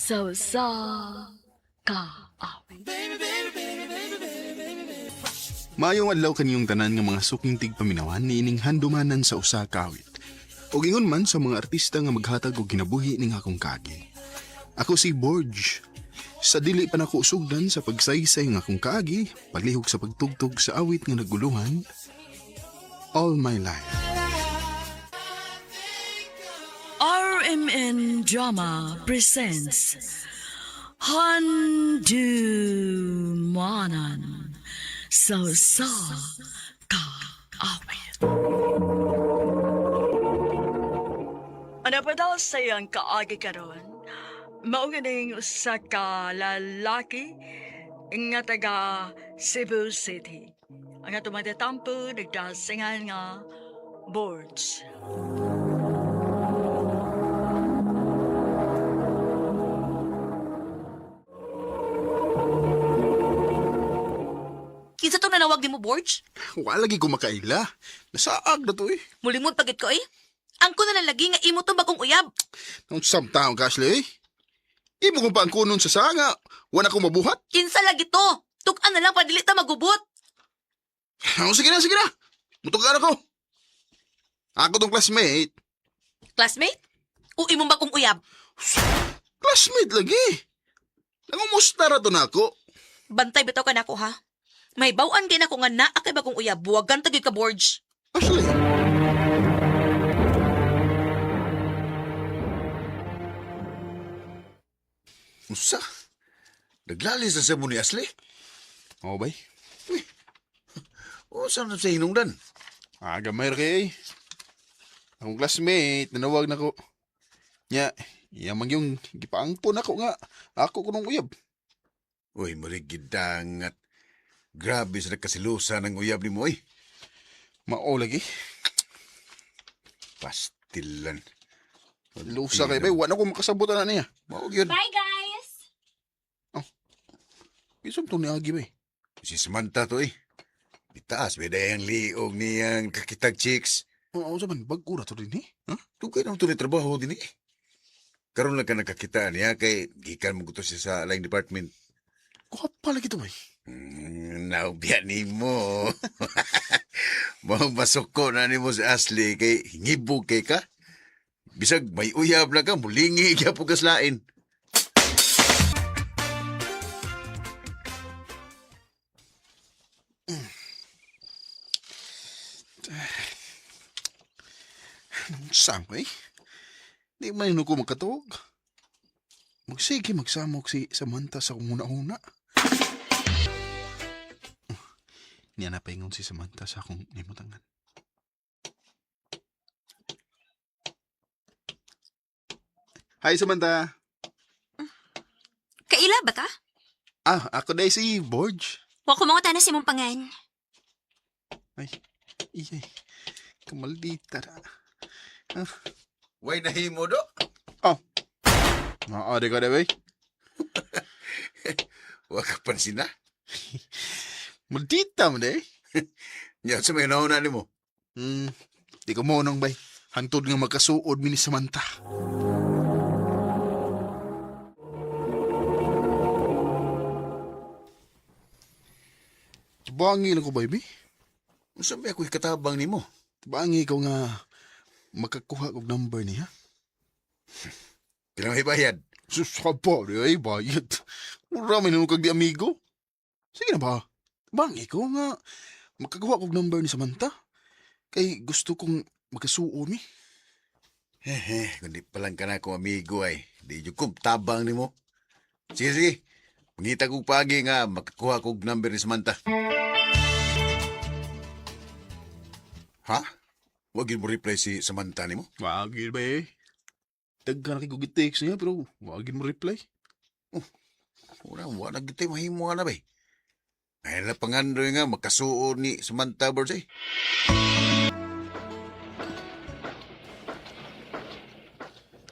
Sa usa ka awit. Maayong adlaw kaniyong tanan nga mga suking tigpaminawan niining handumanan sa usa ka awit. Ug ingon man sa mga artista nga maghatag og kinabuhi ning akong kaagi. Ako si Borge. Sa dili pa nako sugdan sa pagsaysay ng akong kaagi, paglihok sa pagtugtog sa awit nga naguluhan, All My Life. RMN Drama presents Handumanan sa usa ka awit. Ano pa daw sa iyang kaagi karon? Mao ganing usa ka lalaki nga taga Cebu City. Ang atong matatampo nagdasingan nga boards. Kinsa tong nanawag nimo, Borge? Wala lagi ko makaila. Nasaag na to eh. Mulimod pagit ko eh. Ang ko na lang lagi nga imo tong bagong uyab. Nung taong Ashley eh. Imo kong paangkunon sa sanga. Wala ko mabuhat. Kinsa lagi to? Tuk-an na lang pa dili ta magubot. Oh, sige na, sige na. Mutugan ako. Ako tong classmate. Classmate? O imong bagong uyab? Classmate lagi. Nangumusta ra to nako. Bantay bitaw ka nako ha. May bawan din ako nga naa kay bagong uyab. Buwagan ta gyud ka, Borge. Ashley. Usa? Naglalis na sa mo ni Ashley? Oo, bay. O, saan na sa hinungdan? Ah, gamay ra kay. Akong classmate, nanawag na ko. Nya, iya man yung gipaangpon ako nga. Ako kunong uyab. Uy, murigid dangat. Grabe sa nagkasilusa ng uyab ni mo, eh. Mao lagi. Pastilan. Lusa kay bay, wala ko makasabot na niya. Mao gyud. Bye, guys! Isog to ni Agi bay. Si Samantha to, eh. Itaas, may dayang liog niyang kakitag chicks. Oo, sa man bag-o ra to din eh. Ha? Dugay naman to ni trabaho din, eh. Karon lang ka nakakita niya kay gikan mo gusto siya sa line department. Kuha lagi to bay. Naubya ni mo. Mao masuko na nimo si Ashley kay hingibog kay ka. Bisag may uyab na ka, mulingi gyapon ka sa lain. Saan ko eh? Di man yun ko magkatuog. Magsige, magsamok si Samantha sa kumuna-una. Niya na paingon si Samantha sa akong limutangan. Hi, Samantha. Kaila ba ta? Ah, ako dahil si Borge. Wa ko mangutana sa imong pangan. Ay, iyay. Kamaldita na. Way nahimo do. Maaari ka na ba eh? Wa ka pansin na. Maldita mo na eh. Nya sa may nauna nimo. Di ko mo nang bay. Hantod nga magkasuod mi ni Samantha. Tibangi lang ko, baby. Unsa may ako'y katabang nimo? Tibangi ko nga makakuha og number niya. Pila may bayad? Sus, haba, di ay bayad. Marami na kag di amigo. Sige na ba? Tibangi ko nga makakuha og number ni Samantha. Kay gusto kong magkasuod mi. Hehe, kundi pa lang ka na akong amigo ay. Di jud ko tabang nimo. Sige, sige. Mangita kog paagi nga makakuha kog number ni Samantha. Ha? Wag yun mo reply si Samantha nimo? Wag yun ba eh. Daghan na kay text niya pero wag yun mo reply. Wala, wala gitay mahimo nga na ba eh. Ay na pangandoy nga makasuod ni Samantha Birds eh.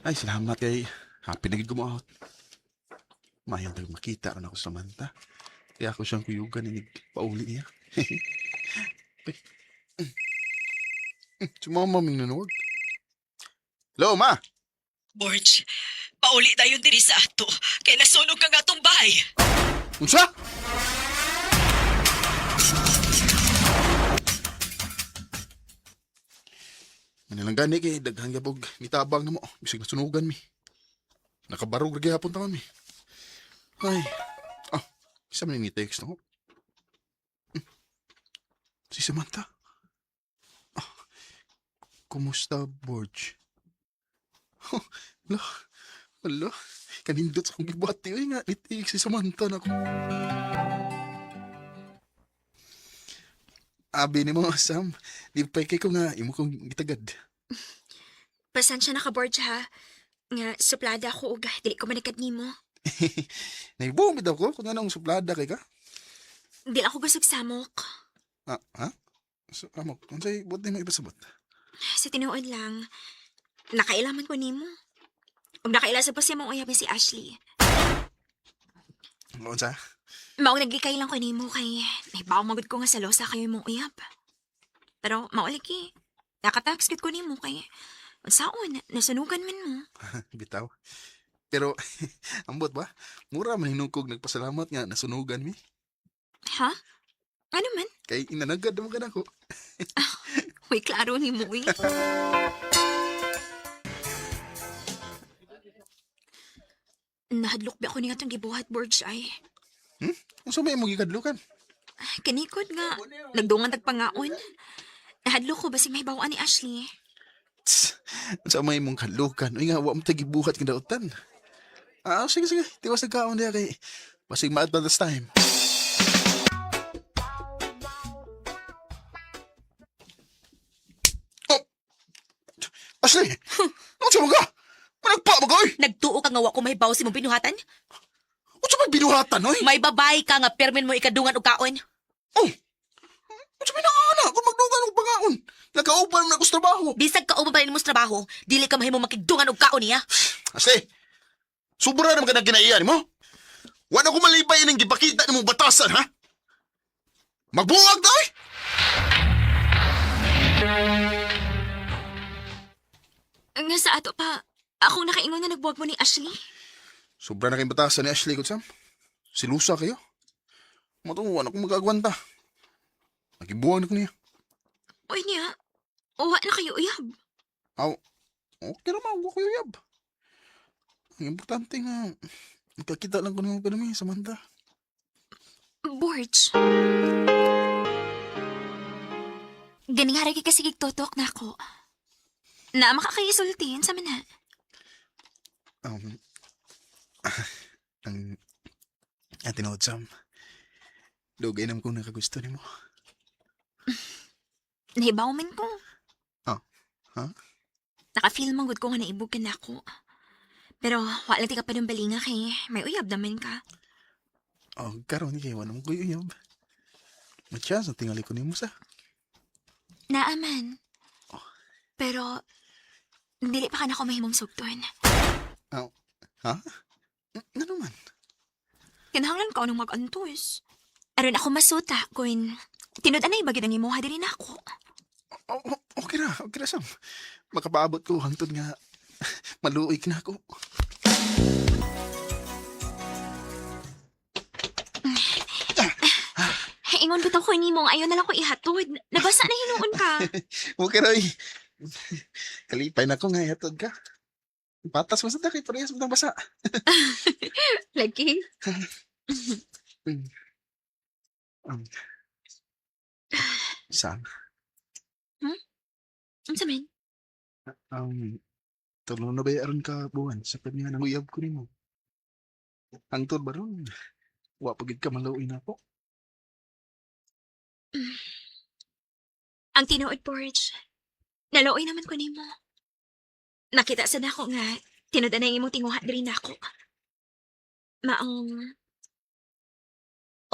Ay, salamat kay happy na gid ko out. Mayang tag makita ron ako sa Samantha. Kaya ako siyang kuyugan inig pauli niya. Ay. Si mama ming nanood. Hello, ma! Borge, Pauli dayon diri sa ato. Kay nasunog ka nga atong bahay. Unsa? Manilang gani kay daghan gyapog nitabang namo bisag nasunugan mi. Nakabarog ra gyapon ta mi. Ay. Ah, isa man ni text no. Si Samantha. Ah, kumusta, Borge? Hala, hala. Kanindot sa akong gibuhat oy nga ni-text si Samantha nako. Abi ni mo, Sam. Di pa kay ko nga imo kong gitagad. Pasensya na ka, Borge, ha? Nga, suplada ako og dili ko manikad nimo. Naibuong bitaw ko kung anong suplada kay ka. Dili ako gusog samok. Ah, ha? So, amo, unsay buot nimo ipasabot? Sa tinuod lang, nakailaman ko nimo. Ug nakaila sa pa mong uyab ni si Ashley. Unsa? Maong naglikay lang ko nimo kay nahibaw magud ko nga sa losa kayo imong uyab. Pero mao lagi, nakatax gud ko nimo kay unsaon nasunugan man mo. Bitaw. Pero ambot ba? Mura man hinukog nagpasalamat nga nasunugan mi. Ha? Ano man? Kay inanagad mo ka nako. Uy, klaro ni mo eh. Nahadlok ba ako ni atong gibuhat, Borge, ay. Unsa may imong gikadlukan? Kanikod nga, nagdungan tagpangaon. Nahadlok ko basig may bawaan ni Ashley. Tss, unsa may imong kadlukan? Uy nga wa mo ta gibuhat nga dautan. Ah, sige sige, tiwas nagkaon diha kay basig maat pa this time. Oh! Ashley! Unsa mo ka? Managpa mo ka, oy! Nagtuo ka nga wa ko mahibaw sa imong binuhatan? Unsa may binuhatan, oy? May babae ka nga permin mo ikadungan og kaon. Oh! Unsa may nangaana kung magdugan og pangaon? Nagkauban man ako sa trabaho. Bisag ka pa rin mo sa trabaho, dili ka mahimo makigdungan og kaon niya. Ashley! Sobra naman ka na kinaiyan mo. Wala ko malipay ining gipakita nimong batasan, ha? Magbuwag ta, oy! Nga sa ato pa, akong nakaingon nga nagbuwag mo ni Ashley. Sobra na kayong batasan ni Ashley, Kutsam. Silusa kayo. Matuwa na akong magagwanta. Nagibuwag na ko niya. Uy niya, uwa na kayo uyab. Aw, okay naman, huwag ko yab. Ang importante nga, magkakita lang ko nung kanami, Samantha. Borge. Ganing haragi kasi gigtotok na ako. Na makakaisultihin sa mana. Ang ate Sam, dugay naman kong nakagusto nimo. Nahibaw man ko. Ah, ha? Naka-feel man gud ko nga naibog ka na ako. Pero wala ti ka pa ng balinga kay may uyab naman ka. Oh, karon kay wala mo ko uyab. Matyas, ang tingali ko nimo sa. Naaman. Pero dili pa ka na ako mahimong sugton. Oh, ha? Ano man? Kinahanglan ka anong mag-antos. Aron ako masuta kun tinud-anay ba gid ang imuha diri nako. Oh, oh, okay ra, Sam. Makapaabot ko hangtod nga maluoy ka na ako. Ingon bitaw ko nimo nga ayaw na lang ko ihatod. Nabasa na hinuon ka. Okay ra, oy. Kalipay na ko nga ihatod ka. Patas mo sa kay parehas mo nang basa. Lagi. Um, Sam, Unsa man? um, tulong na ba aron ka buwan sa kanya nang uyab ko nimo? Hangtod ba ron? Wa pa gid ka maluoy na ako. Ang tinuod, Borge. Naluoy naman ko nimo. Nakita sa nako nga tinud na imong tinguha diri nako. Maong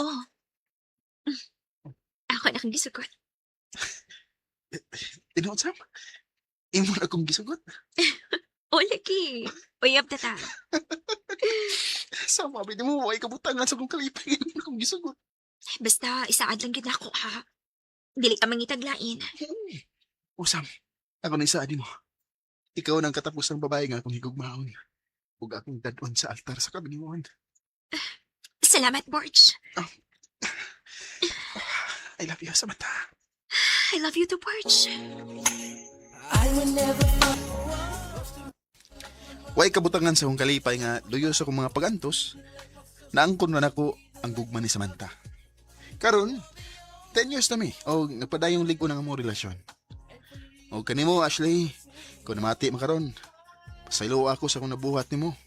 Oh. Ako na kang gisugot. Tinuod, Sam? Imo na akong gisugot. Oh, lagi. Uyab ta ta. Sam, abi nimo way kabutangan sa akong kalipay. Imo na akong gisugot. Basta isaad lang gid nako ha. Dili ka mangitaglain. O Sam, ako na isaad mo. Ikaw na ang katapos ng babae nga akong higugmaon. Ug akong dadon sa altar sa kabinuan. Salamat, Borge. I love you, Samantha. I love you too, Borge. Way kabutangan sa akong kalipay nga luyo sa akong mga pagantos, naangkon man ako ang gugma ni Samantha. Karon, 10 years na mi, o nagpadayong lig-on ang among relasyon. O kanimo, Ashley, kung namati man karon, pasaylo ako sa akong nabuhat nimo.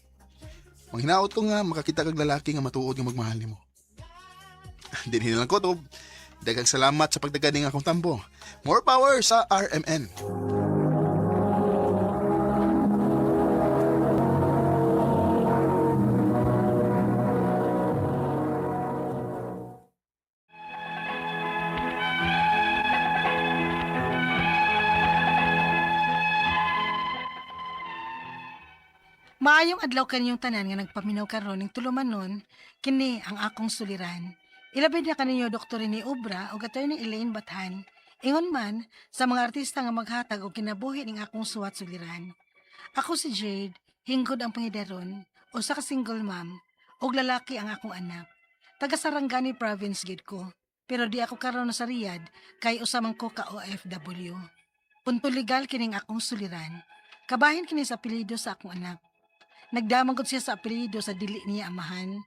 Manghinaot ko nga makakita kag lalaki nga matuod nga magmahal nimo. Dinhi na lang ko to. Daghang salamat sa pagdaganing akong tambo. More power sa RMN. Maayong adlaw kaninyong tanan nga nagpaminaw karon ning tulumanon, kini ang akong suliran. Ilabi na kaninyo Dr. Rene Obra ug Attorney Elaine Bathan. Ingon man sa mga artista nga maghatag og kinabuhi ning akong suwat suliran. Ako si Jade, hingkod ang pangidaron, usa ka single mom, ug lalaki ang akong anak. Taga Sarangani Province gid ko, pero di ako karon sa Riyadh kay usa man ko ka OFW. Punto legal kining akong suliran. Kabahin kini sa apelyido sa akong anak. Nagdamag gud siya sa apelyido sa dili niya amahan.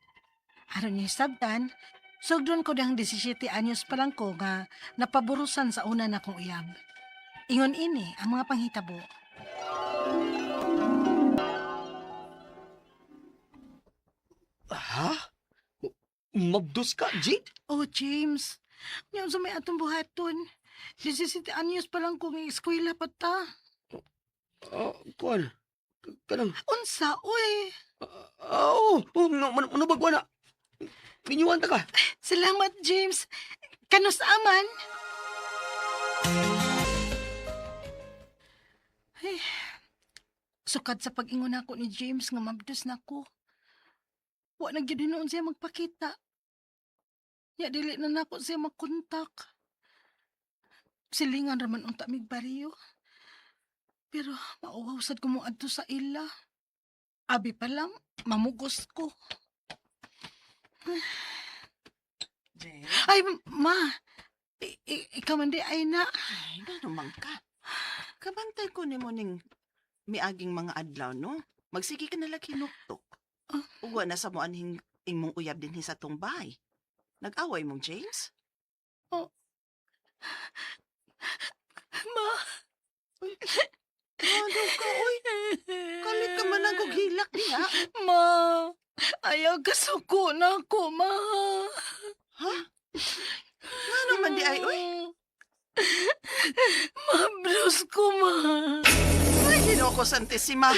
Aron niya hisabtan, sugdon ko dahang 17 anyos pa lang ko nga napaburusan sa una na kong uyab. Ingon ini ang mga panghitabo. Ha? Mabdos ka, Jade? Oh, James, niya sa may atong buhaton. 17 anyos pa lang ko nga eskwela pa ta. Ah, kuan. Kanang, Unsa, uy. ah, oo, oh, no, ano ba na? Pinyuan ta ka. Salamat, James. Kanus aman. Ay, sukad sa pag-ingon ako ni James nga mabdos na ko. Wa na gyud hinuon siya magpakita. Ya dili na nako siya makontak. Silingan raman unta mig baryo. Pero mauwaw sad ko mo adto sa ila. Abi pa lang, mamugos ko. Jane? Ay, ma. Ikaw man di ay na. Ay, naman ka. Kabantay ko nimo ning miaging mga adlaw, no? Magsige ka na lang hinuktok. Ah. Uwa na sa mo anhing imong uyab din sa tong bahay. Nag-away mong James? Ma. Ano ka, oy? Kalit ka man ang hilak niya. Ma. Ayaw kasuko na ako, ma. Ha? Nga naman di ay, oy? Mablos ko, ma. Ay, ginoo ko, Santissima.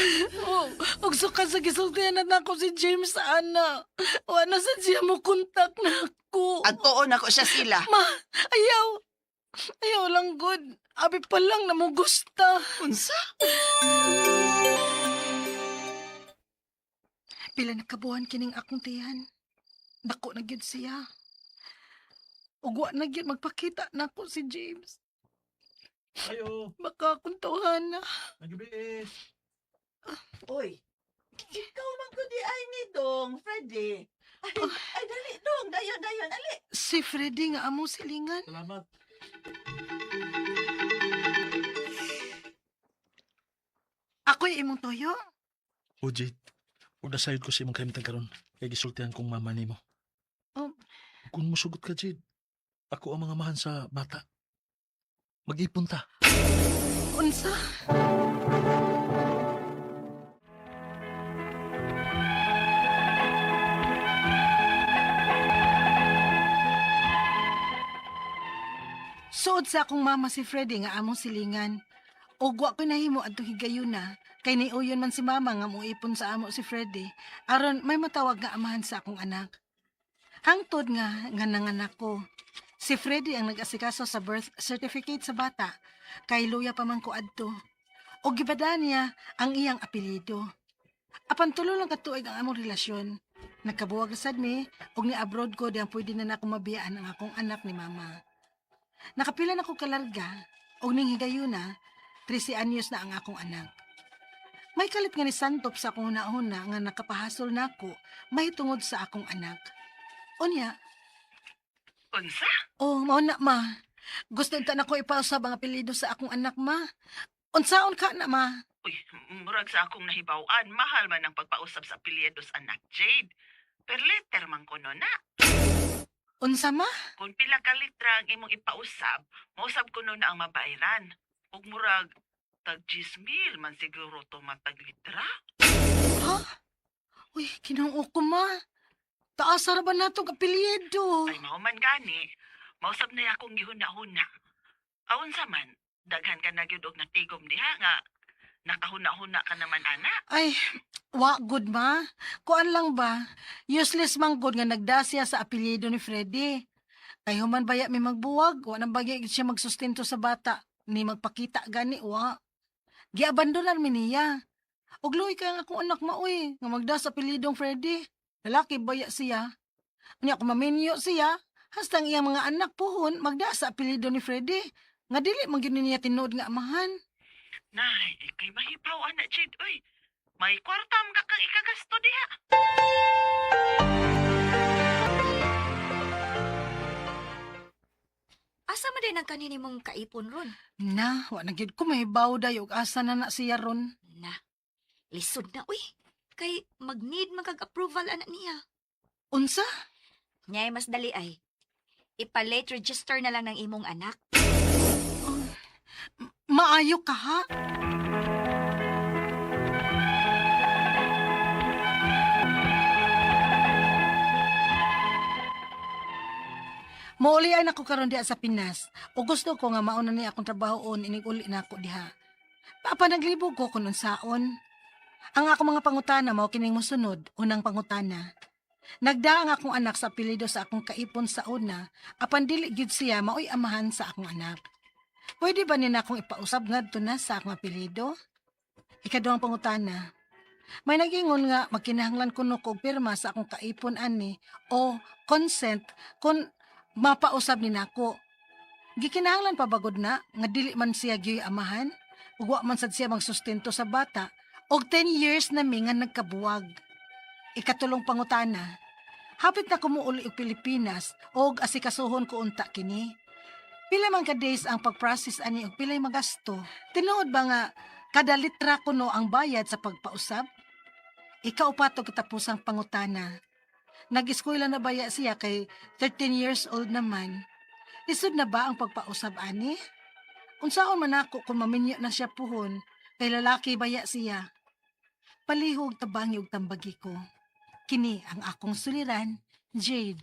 Oh, og suka sa gisultihan na nako si James, ana. Wa na sa siya mo kontak na ako. Adtoon ako siya sila. Ma, ayaw. Ayaw lang, good. Abi pa lang na mo gusta. Unsa? Pila na kabuhan kining akong tiyan. Dako na gyud siya. Ug wa na gyud magpakita nako si James. Ayo, Baka akong tawhana. nagbiis. Oy, ikaw man ko di ay ni Dong, Freddy. Ay, ay dali, Dong. Dayon, dayon, ali. Si Freddy nga among silingan. Salamat. Ako'y imong toyo. O Jade, huwag na sayod ko sa imong kaimtang karon kay gisultihan kong mama nimo. Oh. Kung musugot ka, Jade, ako ang mga mahan sa bata. Mag-ipon ta. Unsa? Suod sa akong mama si Freddy nga among silingan. Ug wa ko nahimo adtong higayuna kay niuyon man si mama nga moipon sa amo si Freddy aron may matawag nga amahan sa akong anak. Hangtod nga nga nanganak ko. Si Freddy ang nag-asikaso sa birth certificate sa bata kay luya pa man ko adto. Og gibada niya ang iyang apelyido. Apan tulo lang ka tuig ang among relasyon. Nagkabuwag na sad mi og ni-abroad ko diyang pwede na nako mabiyaan ang akong anak ni mama. Nakapila na ko kalarga og ning higayuna 13 anyos na ang akong anak. May kalit nga ni santop sa akong huna-huna nga nakapahasol nako mahitungod sa akong anak. Unya, Unsa? Oh, mao na, ma. Gusto unta nako ipausab ang apelyido sa akong anak, ma. Unsaon ka na, ma? Uy, murag sa akong nahibaw-an, mahal man ang pagpausab sa apelyido sa anak, Jade. Per liter man kuno na. Unsa, ma? Kung pila ka litra ang imong ipausab, mausab kuno na ang mabayran. Ug murag tag 10,000 man siguro to matag litra. Ha? Uy, kinoo ko, ma. Taas ra ba natong apelyido? Ay, mao man gani. Mausab na akong gihuna-huna. Aon sa man, daghan ka na gyud og natigom diha nga nakahuna-huna ka naman ana. Ay, wa good, ma. Kuan lang ba? Useless man good nga nagdasya sa apelyido ni Freddy. Kay human baya mi magbuwag, wa nang bagay siya magsustento sa bata, ni magpakita gani wa. Giabandonan mi niya. Ug luoy kay ang akong anak maoy nga magda sa apelyidong Freddy. Lalaki baya siya. Unya kung maminyo siya, hasta ang iyang mga anak puhon magda sa apelyido ni Freddy. Nga dili man gyud niya tinuod nga amahan. Nay, kay mahipaw ana, Jade. Uy, may kwarta man ka kang ikagasto diha. Asa man din ang kanini mong kaipon ron? Na, wa na gyud ko mahibaw day og asa na na siya ron. Na, lisod na uy. Kay mag-need man kag approval anak niya. Unsa? Nyay mas dali ay. Ipa-late register na lang ng imong anak. Maayo ka ha? Mouli ay nako karon diha sa Pinas. O gusto ko nga mauna ni akong trabahoon inig uli na ako diha. Papa naglibog ko kun unsaon. Ang akong mga pangutana mao kining mosunod, unang pangutana. Nagda ang akong anak sa apelyido sa akong kaipon sa una, apan dili gyud siya maoy amahan sa akong anak. Pwede ba nina akong ipausab ngadto na sa akong apelyido? Ikaduhang pangutana. May nagingon nga magkinahanglan kuno ko og pirma sa akong kaipon ani o consent kung mapausab ni nako. Gikinahanglan pa bagod na nga dili man siya gyuy amahan ug wa man sad siya magsustento sa bata og 10 years na mi nga nagkabuwag. Ikatulong pangutana. Hapit na kumuuli og Pilipinas og asikasuhon ko unta kini. Pila man ka days ang pag-process ani og pilay magasto. Tinuod ba nga kada litra kuno ang bayad sa pagpausab? Ikaw pa to katapusang pangutana. Nag-eskwela na baya siya kay 13 years old naman. Lisod na ba ang pagpausab ani? Unsaon man ako kung maminyo na siya puhon kay lalaki baya siya. Palihog tabangi og tambagi ko. Kini ang akong suliran, Jade.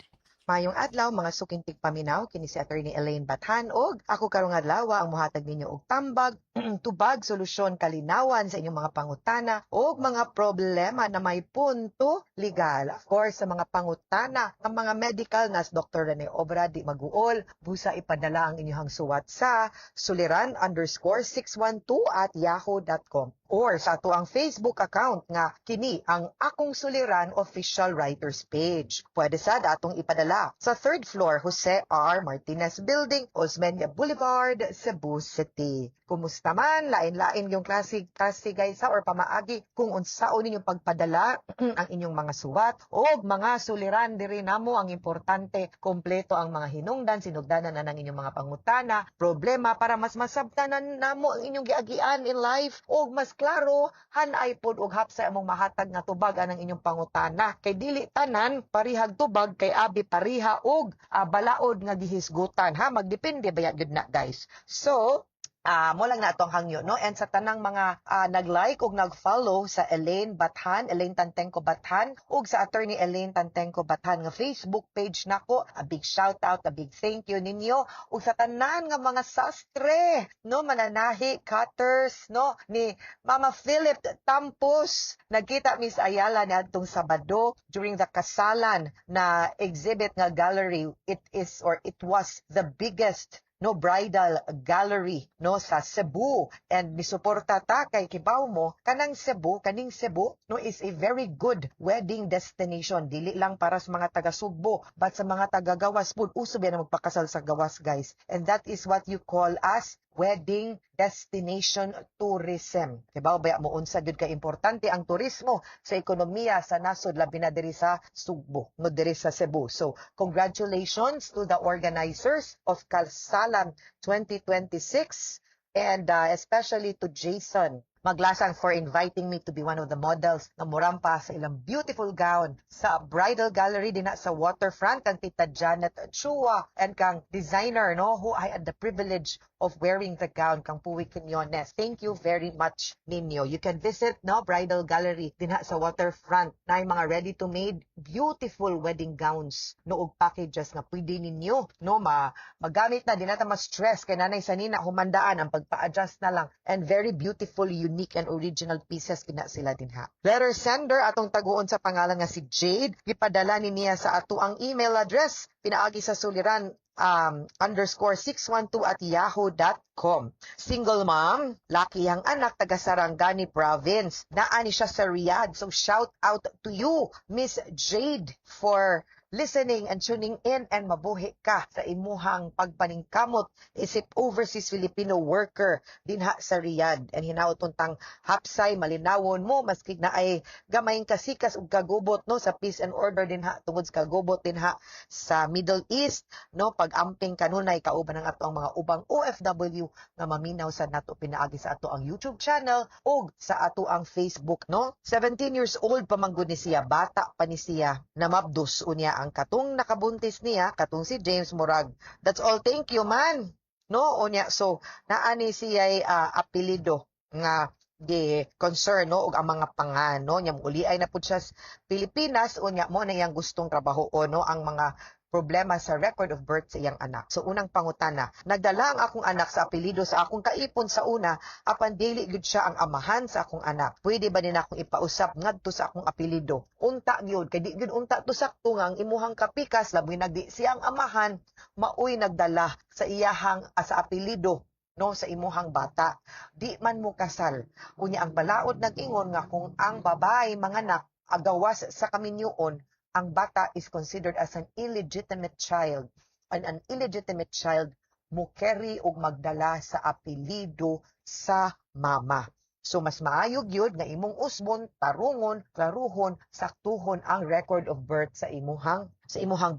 Mayong adlaw mga suking tigpaminaw, kini si Attorney Elaine Bathan og ako karong adlaw ang mohatag ninyo og tambag, tubag, solusyon, kalinawan sa inyong mga pangutana og mga problema na may punto legal. Of course, sa mga pangutana, ang mga medical nas Dr. Rene Obra di maguol, busa ipadala ang inyong suwat sa suliran_612@yahoo.com or sa ato ang Facebook account nga kini ang Akong Suliran Official Writers Page. Pwede sad atong ipadala sa third floor, Jose R. Martinez Building, Osmeña Boulevard, Cebu City. Kumusta man, lain-lain yung klase klase guys ha, or pamaagi kung unsaon ninyong pagpadala ang inyong mga suwat o mga suliran diri namo. Ang importante, kompleto ang mga hinungdan, sinugdanan na ng inyong mga pangutana, problema, para mas masabtanan namo ang inyong giagian in life og mas klaro hanay pod og hapsay among mahatag nga tubag anang inyong pangutana, kay dili tanan parihag tubag kay abi pariha og balaod nga gihisgutan ha. Magdepende ba gyud na, guys. So mo lang na atong hangyo, no? And sa tanang mga nag-like ug nag-follow sa Elaine Bathan, Elaine Tantengco Bathan, ug sa Attorney Elaine Tantengco Bathan nga Facebook page nako, a big shout out, a big thank you ninyo. Ug sa tanan nga mga sastre, no, mananahi, cutters, no, ni Mama Philip Tampos, nagkita Miss Ayala ni adtong Sabado during the kasalan na exhibit nga gallery. It is or it was the biggest, no, bridal gallery, no, sa Cebu, and misuporta ta kay kibaw mo kanang Cebu, kaning Cebu, no, is a very good wedding destination, dili lang para sa mga taga Sugbo but sa mga taga Gawas pud. Uso ba na magpakasal sa gawas, guys, and that is what you call as wedding destination tourism. Diba ba mo unsa gyud ka importante ang turismo sa ekonomiya sa nasod, labi na diri sa Sugbo, no, diri sa Cebu. So congratulations to the organizers of Kalsalan 2026 and especially to Jason Maglasang for inviting me to be one of the models na murampa sa ilang beautiful gown sa bridal gallery dinha sa Waterfront, kang Tita Janet Chua and kang designer, no, who I had the privilege of wearing the gown, kang Puwi Quinones. Thank you very much ninyo. You can visit, no, bridal gallery dinha sa Waterfront na mga ready to made beautiful wedding gowns, no, og packages nga pwede ninyo, no, ma magamit na, di na ta ma-stress kay nanay sanina humandaan ang pagpa-adjust na lang, and very beautiful, unique and original pieces kina sila dinha. Letter sender, atong taguon sa pangalan nga si Jade, gipadala ni niya sa ato ang email address pinaagi sa suliran_612@yahoo.com. Single mom, laki ang anak, taga Sarangani Province. Naa ni siya sa Riyadh. So shout out to you, Miss Jade, for listening and tuning in, and mabuhi ka sa imuhang pagpaningkamot isip overseas Filipino worker dinha sa Riyadh. And hinaot untang hapsay malinawon mo maski na ay gamayng kasikas ug kagubot, no, sa peace and order dinha tungod sa kagubot dinha sa Middle East, no. Pag-amping kanunay kauban ang ato ang mga ubang OFW nga maminaw sa nato pinaagi sa ato ang YouTube channel ug sa ato ang Facebook, no. 17 years old pa man gud ni siya, bata pa ni siya namabdos. Unya ang katong nakabuntis niya, katong si James, murag "That's all, thank you" man, no. Unya so naa ni siya apelyido nga di concern, no, ug ang mga pangan, no, nya uli ay na pud siya sa Pilipinas. Unya mo na iyang gustong trabaho, no, ang mga problema sa record of birth sa iyang anak. So unang pangutana, nagdala ang akong anak sa apelyido sa akong kaipon sa una apan dili gyud siya ang amahan sa akong anak. Pwede ba din akong ipausap ngadto sa akong apelyido? Unta gyud kay di gyud unta to sakto nga ang imuhang kapikas, labi na di siya ang amahan, maoy nagdala sa iyahang sa apelyido, no, sa imuhang bata. Di man mo kasal. Unya ang balaod nag-ingon nga kung ang babae manganak agawas sa kaminyuon, ang bata is considered as an illegitimate child. And an illegitimate child mo carry og magdala sa apelyido sa mama. So mas maayo gyud nga imong usbon, tarungon, klaruhon, saktuhon ang record of birth sa imuhang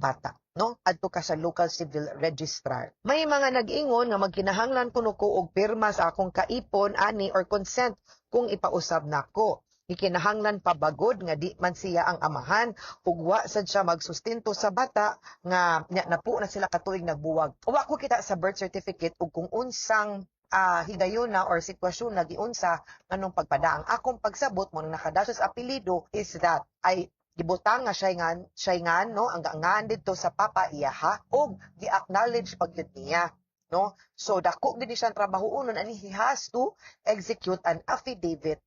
bata, no? Adto ka sa local civil registrar. May mga nag-ingon nga magkinahanglan kuno ko og pirma sa akong kaipon ani or consent kung ipausab nako. Gikinahanglan pa bagod nga di man siya ang amahan ug wa sad siya magsustento sa bata nga nya napo na sila katuig nagbuwag. Wa ko kita sa birth certificate ug kung unsang higayuna or sitwasyon na giunsa nganong pagpada. Ang akong pagsabot mo nang nakadasyo sa apelyido is that ay gibutang nga siya ngan, no, ang ngan didto sa papa iyaha ug gi-acknowledge pag yun niya, no. So dako gid ni siyang trabaho unon ani. He has to execute an affidavit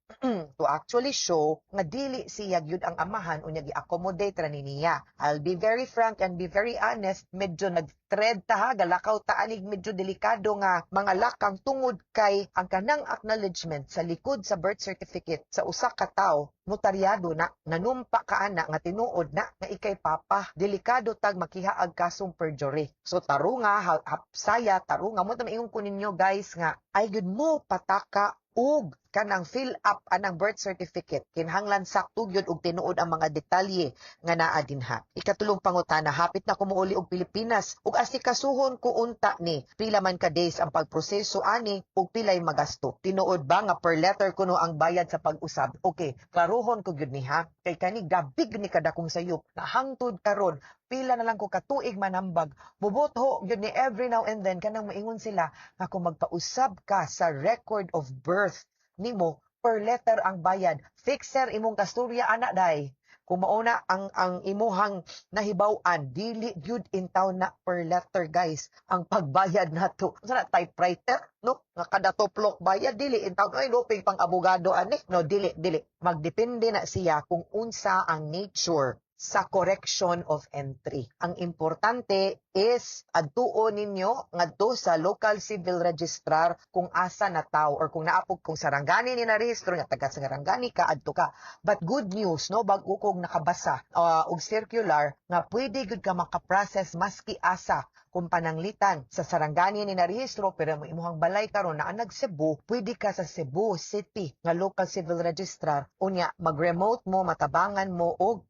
to actually show nga dili siya gyud ang amahan, unya gi-accommodate ra ni niya. I'll be very frank and be very honest, medyo nag-tread ta ha, galakaw ta anig medyo delikado nga mga lakang tungod kay ang kanang acknowledgement sa likod sa birth certificate sa usa ka tawo, notaryado na, nanumpa ka ana nga tinuod na nga ikay papa. Delikado tag makihaag kasong perjury. So tarunga, hapsaya, tarunga mo ta. Maingon ko ninyo, guys, nga ay gud mo pataka ug kanang fill up anang birth certificate, kinahanglan sakto gyud og tinuod ang mga detalye nga naa dinha. Ikatulong pangutana, hapit na ko mouli og Pilipinas ug asikasuhon ko unta ni. Pila man ka days ang pagproseso ani ug pilay magasto? Tinuod ba nga per letter kuno ang bayad sa pag-usab? Okay, klaruhon ko gyud ni ha. Kay kani grabe gyud ni kadakong sayop na hangtod karon, pila na lang ko katuig manambag. Mubotho gyud ni every now and then kanang maingon sila nga kung magpausab ka sa record of birth nimo, per letter ang bayad. Fixer imong kasturya ana day. Kung mauna ang imuhang nahibaw-an, dili gyud in town na per letter, guys, ang pagbayad nato. Unsa na, typewriter, no? Nga kada tuplok bayad, dili in town ay lupig pang abogado ani. No, dili dili. Magdepende na siya kung unsa ang nature sa correction of entry. Ang importante, is adtuon ninyo ngadto sa local civil registrar kung asa na tao or kung naapog kung sarangani ni narehistro nga taga sarangani ka, adto ka. But good news, no, bag-o kog nakabasa og circular nga pwede gud ka makaprocess maski asa kung pananglitan sa Sarangani ni narehistro pero mo imuhang balay karon naa nag Cebu, pwede ka sa Cebu City nga local civil registrar, unya mag-remote mo, matabangan mo og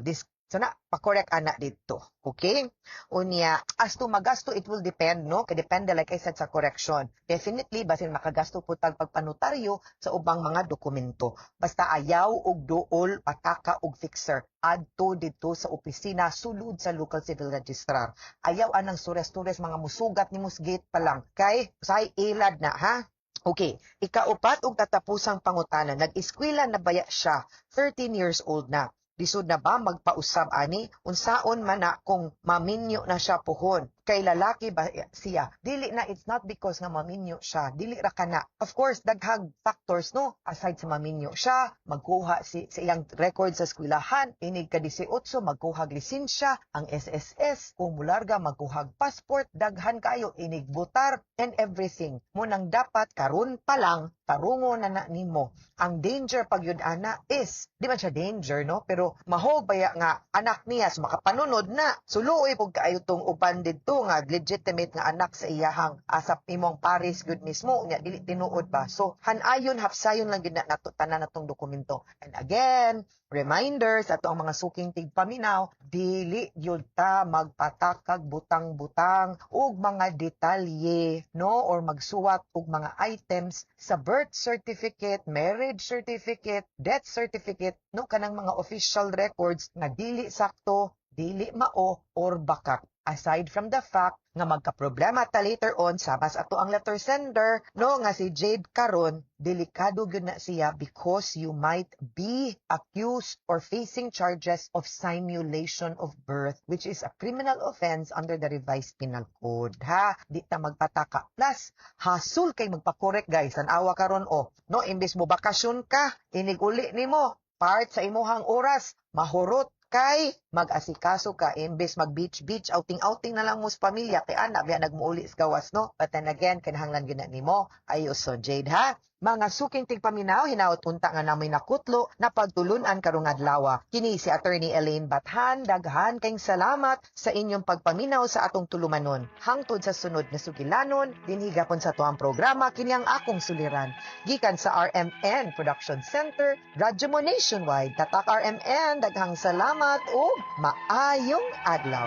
dis sana pa-correct ana dito. Okay? Unya, as to magasto, it will depend, no? Kay depende, like I said, sa correction. Definitely, basin makagasto po tag pagpanotaryo sa ubang mga dokumento. Basta ayaw og duol, pataka og fixer. Adto dito sa opisina, sulod sa local civil registrar. Ayaw anang sures-tures, mga musugat ni musgate pa lang. Kay, say ilad na, ha? Okay, ikaupat og katapusang pangutana, nag-eskwela na baya siya? 13 years old na. Lisod na ba magpausab ani? Unsaon man na kung maminyo na siya puhon? Kay lalaki ba siya? Dili na, it's not because nga maminyo siya. Dili ra kana. Of course, daghang factors, no? Aside sa maminyo siya, magkuha si sa iyang record sa eskwelahan, inig ka 18, magkuhag lisensya, ang SSS, kung mularga magkuhag passport, daghan kayo inig botar and everything. Mao nang dapat karon pa lang tarungo na na nimo. Ang danger pag yun ana is, di man siya danger, no? Pero maho baya nga anak niya so makapanunod na. Suluoy pug kaayo tong uban didto nga legitimate nga anak sa iyahang asap imong pares gud mismo, unya dili tinuod ba. So hanayon, hapsayon lang gid na nato tanan natong dokumento. And again, reminder sa ato ang mga suking tigpaminaw, dili gyud ta magpatakag butang-butang og mga detalye, no, or magsuwat og mga items sa birth certificate, marriage certificate, death certificate, no, kanang mga official records nga dili sakto, dili mao or bakak. Aside from the fact nga magka-problema ta later on, sama sa ato ang letter sender, no, nga si Jade karon, delikado gyud na siya because you might be accused or facing charges of simulation of birth, which is a criminal offense under the Revised Penal Code, ha? Di ta magpataka. Plus, hasul kay magpa-correct, guys. Tan-awa karon, oh, no, imbes mo bakasyon ka, inig uli nimo part sa imuhang oras mahurot kay mag-asikaso ka, imbes mag beach beach, outing outing na lang mo sa pamilya, kay ana biya nagmuuli sa gawas, no? But then again, kinahanglan gyud na nimo ayuson, Jade, ha? Mga suking tigpaminaw, hinaot unta nga namoy nakutlo na pagtulunan karong adlaw. Kini si Attorney Elaine Bathan, daghan kayong salamat sa inyong pagpaminaw sa atong tulumanon. Hangtod sa sunod na sugilanon, dinhi gapon sa tuang programa, kini ang akong suliran. Gikan sa RMN Production Center, Radyo Mo Nationwide. Tatak RMN, daghang salamat ug maayong adlaw.